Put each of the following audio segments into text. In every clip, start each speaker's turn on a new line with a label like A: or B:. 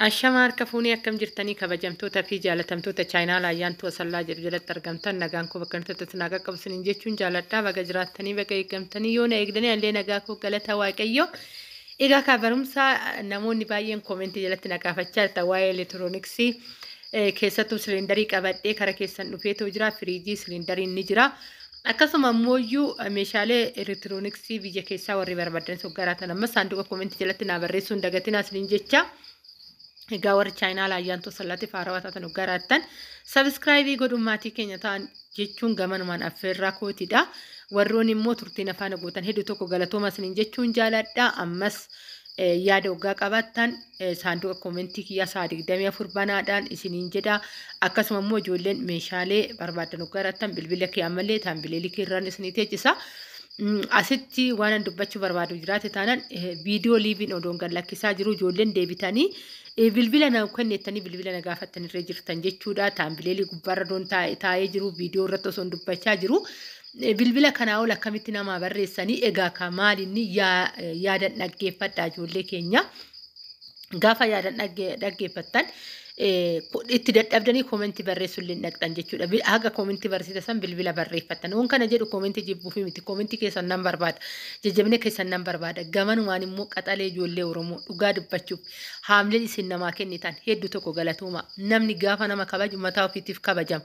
A: Ashama harka fuunee akkam jirtanii kabajamtoota fi jaalatamtoota chaayinaa Ayyaantuu Asallaa jedhu jalatti argamtan, nagaan koo bakka nuti isin haa qaqqabu isiniin jechuun jaaladhaa. Baga jiraattanii, baga eeggamtanii, yoo na eegdanii illee nagaa koo, galata Waaqayyo. Egaa kaa barumsa namoonni baay'een koomentii jalatti na gaafachaa jirtan waa'ee elektirooniksii, keessattuu siliindarii qabadhee kara keessan dhufeetoo jira. Firiijii siliindariin ni jira. Akkasuma immoo meeshaalee elektirooniksii biyya keessaa warri barbaadan soggaraatan amma saanduqa koomentii jalatti naa barreessuu hin dagatinaa isiniin jecha. Egaa warri chaayinaa Ayyaantuu Asallaatti faarawaa taatan hoggaaraattan subscribe godhuun maatii keenya ta'an jechuun gamanumaan affeerraa kootiidha. Warroon immoo turtiin afaan gootan hedduu tokko galatooma isiniin jechuun jaaladha. Ammas yaada hoggaa qabaattan saanduqa koomentii kiyyaa sa'a 24 banaadhaan isiniin jedha. Akkasuma immoo ijoolleen meeshaalee barbaadan hoggaaraattan bilbila kee ammallee taambileelii irraan isinii teechisa. Asitti waan an dubbachuu barbaadu jiraate taanaan, viidiyoo liiviin odoon gad lakkisaa jiru ijoolleen deebitanii bilbila na kennettanii bilbila na gaafattan irra jirtan jechuudha. Taambileelii gubbaarra doon taa'ee jiru, viidiyoo irratti osoo dubbachaa jiru. Bilbila kanaa ol akkamitti namaa barreessanii? Egaa ka maalinni yaadan dhaggeeffadhaa ijoollee keenya. Gaafa yaadan dhaggeeffattan itti dadhabdanii koomentii barreessuu illee dhaqxan jechuudha. Haga koomentii barreessita san bilbila barreeffattan. Waan kana jedhu koomentii jibbuufi miti. Koomentii keessan nan barbaada. Jajjabina keessan nan barbaada. Gamanumaan immoo qaxalee ijoollee Oromoo, dhugaa dubbachuuf haamleen isin namaa kennitan hedduu tokko galatooma. Namni gaafa nama kabaju mataa ofiitiif kabajama.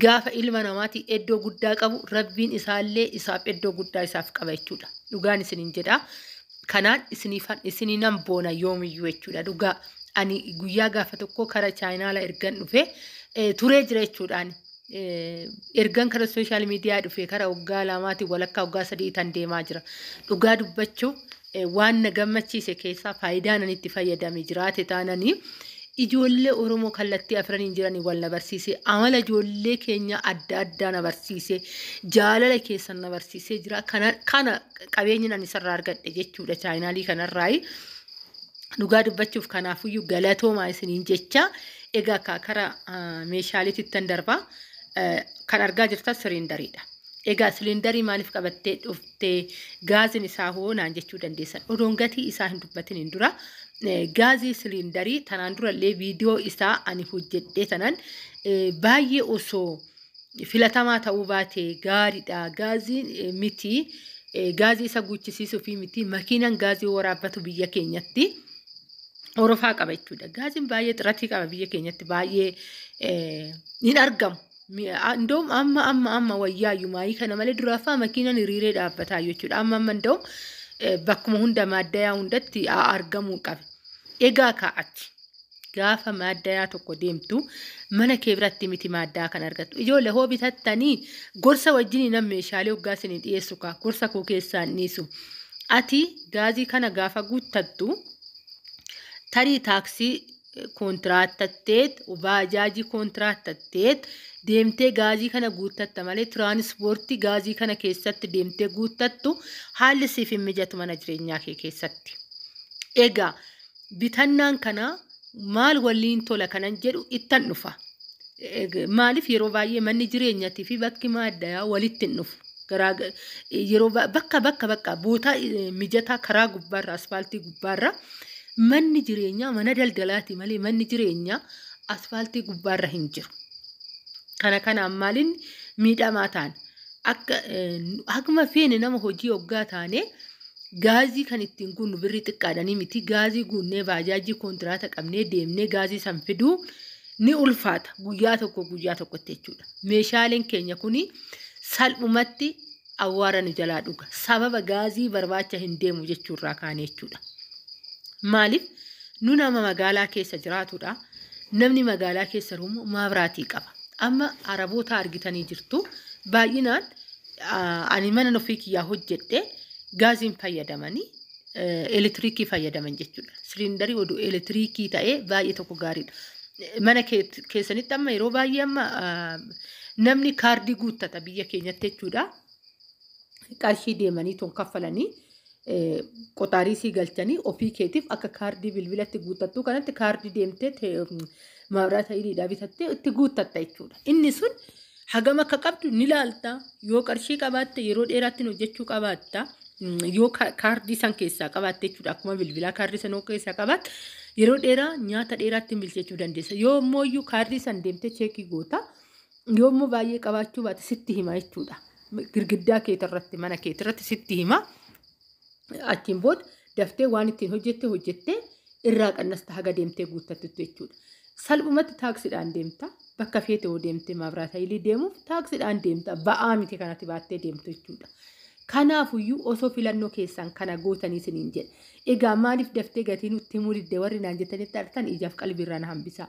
A: Gaafa ilma namaati iddoo guddaa qabu, Rabbiin isaallee isaaf iddoo guddaa isaaf qaba jechuudha. Dhugaan isiniin jedha. Kanaan isinii nan boona yoomiyyuu jechuudha. Dhugaa ani guyyaa gaafa tokko kara chaayinaala ergan dhufe turee jira jechuudhaan. Ergan kara social media dhufe kara waggaa 2tiin walakkaa waggaa 3 tan deemaa jira. Dhugaa dubbachuuf waan na gammachiise keessaa faayidaan ani itti fayyadame jiraate taananii, ijoollee Oromoo kallattii afraniin jiranii wal na barsiise, amala ijoollee keenya adda addaa na barsiise, jaalala keessan na barsiisee jira. Kana qabeenyi ani isarraa argadhe jechuudha chaayinaalii kanarraayi. Dhugaa dubbachuuf kanaafuyyuu galatoomaa isiniin jecha. Egaa kara meeshaaleetittan darbaa. Kan argaa jirtan siliindariidha. Egaa siliindarii maaliif qabattee dhuftee, gaaziin isaa hoo naan jechuu dandeessan. Odoon gatii isaa hin dubbatin dura, gaazii siliindarii tanaan durallee viidiyoo isaa ani hojjedhee tanan baay'ee osoo filatamaa ta'uu baate gaariidha. Gaaziin miti, gaazii isa guuchisiisuu fi miti, makiinaan gaazii waraabbatu biyya keenyatti orofaa qaba jechuudha. Gaaziin baay'ee xiratii qaba, biyya keenyatti baay'ee hin argamu. Indoom amma wayyaayyuu maayii kana malee duraafaa makiinaan hiriiree dhaabbataa jechuudha. Amma indoom bakkuma hunda maaddayaa hundatti argamuu qabe. Egaa kaa'achi. Gaafa maaddayaa tokko deemtu mana kee biratti miti maaddaa kan argattu. Ijoollee hoo bitattanii gorsa wajjin nan meeshaalee hoggaa isinii dhiyeessu kaa gorsa koo keessaan dhiisu. Ati gaazii kana gaafa guuttattu tarii taaksii kontiraattatteet, baajaajii kontiraattatteet deemtee gaazii kana guuttatta malee, tiraanispoortii gaazii kana keessatti deemtee guuttattu haalli siif hin mijatu mana jireenyaa kee keessatti. Egaa bitannaan kana maal waliin tola kanan jedhu ittan dhufa. Maaliif yeroo baay'ee manni jireenyatii fi bakki maaddayaa walitti hin dhufu. Yeroo bakka bootaa mijataa karaa gubbaarra, asfaaltii gubbaarra manni jireenyaa, mana daldalaati malee manni jireenyaa asfaaltii gubbaarra hin jiru. Kana kanaan maaliin miidhamaa ta'an akka akkuma feene nama hojii hoggaa taane gaazii kan ittiin guunnu birrii xiqqaadhanii miti. Gaazii guunnee baajaajii kontiraata qabnee deemnee gaazii san fiduu ni ulfaata guyyaa tokko guyyaa tokkotti jechuudha. Meeshaaleen keenya kuni salphumatti awwaara nu jalaa dhuga. Sababa gaazii barbaacha hin deemu jechuurraa kaane jechuudha. Maaliif nu nama magaalaa keessa jiraatudha. Namni magaalaa keessa jiru immoo maabiraatii qaba. Amma Araboota argitanii jirtu. Baay'inaan ani mana ofii kiyyaa hojjedhe gaaziin fayyadamanii elektiriikii fayyadaman jechuudha. Siliindarii oduu elektiriikii ta'ee baay'ee tokko gaariidha. Mana keessanitti amma yeroo baay'ee amma namni kaardii guuttata biyya keenyatti jechuudha. Qarshii deemanii tun kaffalanii qoxaarii sii galchanii ofii keetiif akka kaardii bilbilatti guuttattu kanatti kaardii deemtee maabiraata hiriidhaa bitattee itti guuttatta jechuudha. Inni sun hagam akka qabdu ni laalta. Yoo qarshii qabaatte yeroo dheeraatti hojjechuu qabaatta. Yoo kaardii san keessaa qabaatte jechuudha. Akkuma bilbilaa kaardii san keessaa qabaatte Yeroo dheeraa nyaata dheeraatti bilcheechuu dandeessa. Yoo immoo iyyuu kaardii san deemtee cheekii goota. Yoo immoo baay'ee qabaachuu baate sitti hima jechuudha. Girgiddaa keetirratti, mana keetirratti sitti hima. Achiin booda daftee waan ittiin hojjette hojjettee irraa qannasta haga deemtee guuttattu jechuudha. Salphumatti taaksiidhaan deemta. Bakka feete yoo deemte maabiraat hayilii deemuuf taaksiidhaan deemta. Ba'aa miti kanatti baattee deemtu jechuudha. Kanaafuyyuu osoo filannoo keessan kana gootanii isiniin jedha. Egaa maaliif daftee gatii nutti himuu didde warri naan jettanitti artan ijaaf qalbiirraa na hambisaa.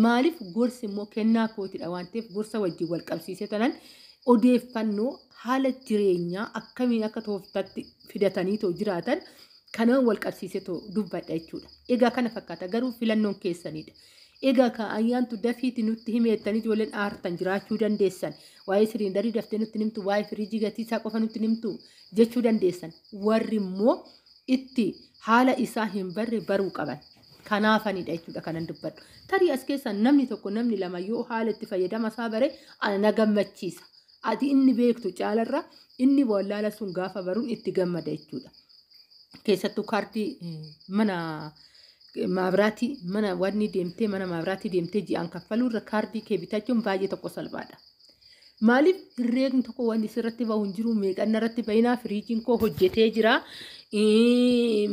A: Maaliif gorsi immoo kennaa kootidha waan ta'eef gorsa wajjin wal qabsiisee tanan odeeffannoo haala jireenyaa akkamiin akka tooftatti fidatanii too jiraatan kanaan wal qabsiisee too dubbadha jechuudha. Egaa kana fakkaata garuu filannoon keessanidha. Egaa ka ayyaantu dafiiti nutti himeettanii ijoolleen aartan jiraachuu dandeessan. Waa'ee siriindarii daftee nutti himtu, waa'ee firiijii gatii isaa qofa nutti himtu jechuu dandeessan. Warri immoo itti haala isaa hin barre baruu qaban. Kanaafanidha jechuudha kanan dubbadhu. Tarii as keessaa namni tokko namni lama yoo haala itti fayyadama isaa bare ana na gammachiisa. Ati inni beektu caalarra inni wallaala sun gaafa baruun itti gammada jechuudha. Keessattuu kaardii mana maabiraatii mana wanni deemtee mana maabiraatii deemtee ji'aan kaffaluurra kaardii kee bitachuun baay'ee tokko salphaadha. Maaliif herreegni tokko wanni sirratti bahu hin jiru, meeqanna irratti bayinaa, firiijiin koo hojjetee jira,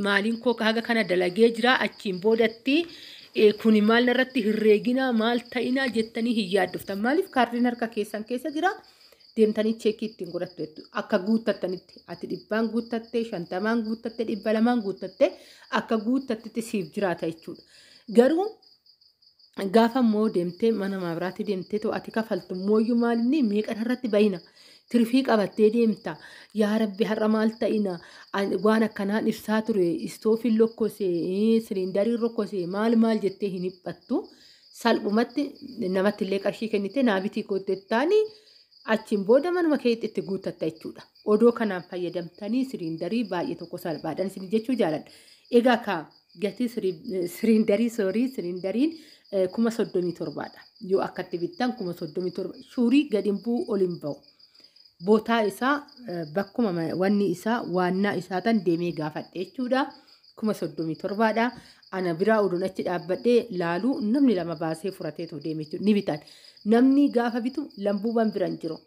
A: maaliin koo haga kana dalagee jira, achiin boodatti kuni maal irratti herreeginaa maal ta'inaa jettanii hin yaaddoftan. Maaliif kaardiin harka keessan keessa jira, deemtanii cheekii ittiin godhattu jechuudha. Akka guuttattanitti ati 100n guuttattee, 50n guuttattee, 200n guuttattee akka guuttattetti siif jiraata jechuudha. Garuu gaafa immoo deemtee mana maabiraatii deemtee too ati kafaltu mooyyuu maalinni meeqan irratti bayina, tirfii qabattee deemta, yaa rabbi har'a maal ta'ina, waan akkanaan ibsaa ture, istoofiin lokkose, siliindariin lokkose, maal maal jettee hin dhiphattu. Salphumatti namatti illee qarshii kennitee naa bitii kottettaanii achiin booda manuma keetti itti guuttatta jechuudha. Odoo kanaan fayyadamtanii siliindarii baay'ee tokko salphaadhaan isin jechuu jaaladha. Egaa ka gatii siliindarii soorii siliindariin 37,000dha. Yoo akkatti bittan 37,000 shuurii gadi hin bu'u ol hin ba'u. Bootaa isaa bakkuma wanni isaa waannaa isaa tan deemee gaafadhe jechuudha. 37,000dha. Ana biraa oduun achi dhaabbadhee laaluu namni lama baasee furateetu deeme jechuudha. Ni bitan. Namni gaafa bitu lambuuwwan bira hin jiru.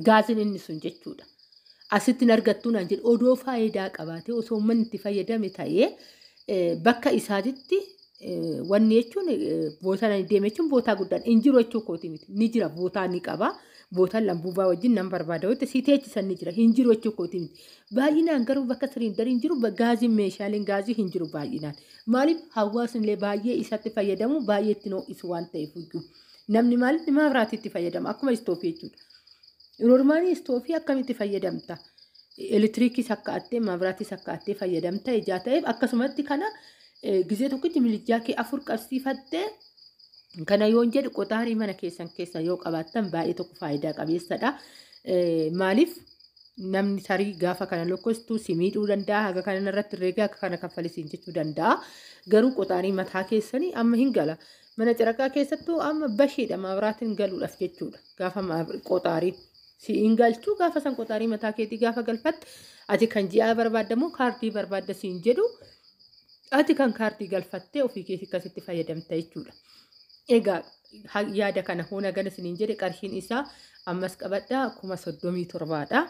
A: Gaasiin inni sun jechuudha. Asitti hin argattuu naan jedhu odoo faayidaa qabaatee osoo uummanni itti fayyadame ta'ee bakka isaatitti wanni jechuun bootaa deeme jechuun bootaa guddaan hin jiru jechuu kooti miti. Ni jira, bootaa ni qaba. Bootaan lambuubaa wajjin nan barbaada yoo ta'e si teechisan ni jira. Hin jiru jechuu kooti miti. Baay'inaan garuu bakka siliindarii hin jiru, gaaziin meeshaaleen gaazii hin jiru baay'inaan. Maaliif hawaasni illee baay'ee isatti fayyadamu baay'ee itti ho'isu waan ta'eef iyyuu. Namni maaliif maabiraatiitti fayyadama akkuma istoofii jechuudha. Noormaalii istoofii akkamitti fayyadamta? Elektiriikis akka attee maabiraatis akka attee fayyadamta ijaa ta'eef akkasumatti kana gizee tokkichi milijjaa kee 4 qabsiifattee kana yoon jedhu qotaarii mana keessan keessa yoo qabaattan baay'ee tokko faayidaa qabeessadha. Maaliif namni tarii gaafa kana lokkostu si miidhuu danda'a, haga kana irratti herreega akka kana kaffalisiin jechuu danda'a. Garuu qotaarii mataa keessanii amma hin gala. Mana caraqaa keessattuu amma bashiidha maabiraatiin galuudhaaf jechuudha. Gaafa qoxaarii si hin galchuu gaafa san qoxaarii mataa keetii gaafa galfatte ati kan ji'aa barbaaddamoo kaardii barbaadda siin jedhu ati kan kaardii galfattee ofii keetii akkasitti fayyadamta jechuudha. Egaa yaada kana hoona gana isiniin jedhe qarshiin isaa ammas qabadhaa 37,000dha.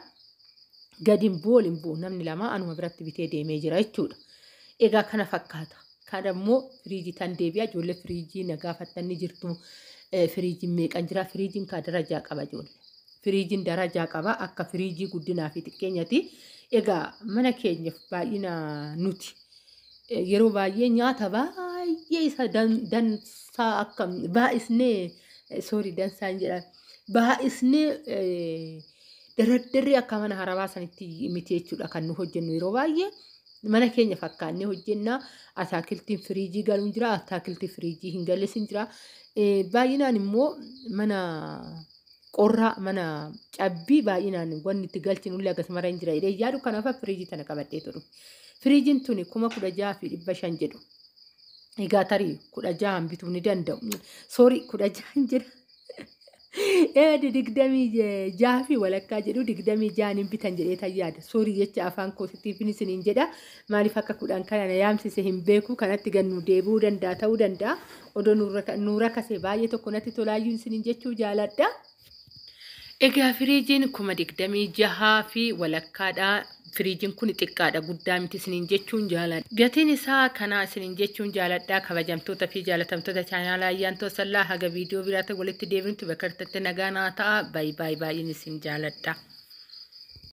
A: Gadi hin bu'u ol hin bu'u namni lama anuma biratti bitee deemee jira jechuudha. Egaa kana fakkaata. Kan ammoo firiijii tan deebi'a ijoollee firiijii na gaafattan ni jirtu. Firiijiin meeqan jira? Firiijiin kaa darajaa qaba ijoollee. Firiijiin darajaa qaba akka firiijii guddinaa fi xiqqeenyati. Egaa mana keenyaaf baay'ina nuti yeroo baay'ee nyaata baay'ee isa dansaa akka baay'isnee soorii dansaa hin jedhan baay'isnee daraddarree akka mana harabaa sanitti miti jechuudha kan nu hojjennu yeroo baay'ee. Mana keenya fakkaannee hojjenna. Ataakiltiin firiijii galuun jira, ataakiltii firiijii hin galles hin jira. Baay'inaan immoo mana qorraa mana cabbii baay'inaan wanni itti galchinu illee akkasuma hin jira jedhee yaadu kanaaf firiijii tana qabadhee ture. Firiijiin tuni 16,500 jedhu. Egaa tarii 16 bituu ni danda'u. Soorii 16 jira. Eedi 26 fi walakkaa jedhu, 26 hin bitan jedhee tayyaada. Soorii jecha afaan koositiifin isiniin jedha. Maaliif akka 10 kana na yaamsise hin beeku. Kanatti gannu deebi'uu danda'a, ta'uu danda'a. Odoo nuura kase baay'ee tokko natti tolaayyuu isiniin jechuu jaaladha. Egaa firiijiin 26,000 fi walakkaadha. Firiijiin kun xiqqaadha, guddaa miti isiniin jechuun jaaladha. Gatiin isaa kana isiniin jechuun jaaladha. Kabajamtoota fi jaalatamtoota chaanaala Ayyaantoo Sallaa, haga viidiyoo biraatti walitti deebinutti bakka irratti nagaa naa ta'a. Baay baay baay'een isin jaaladha.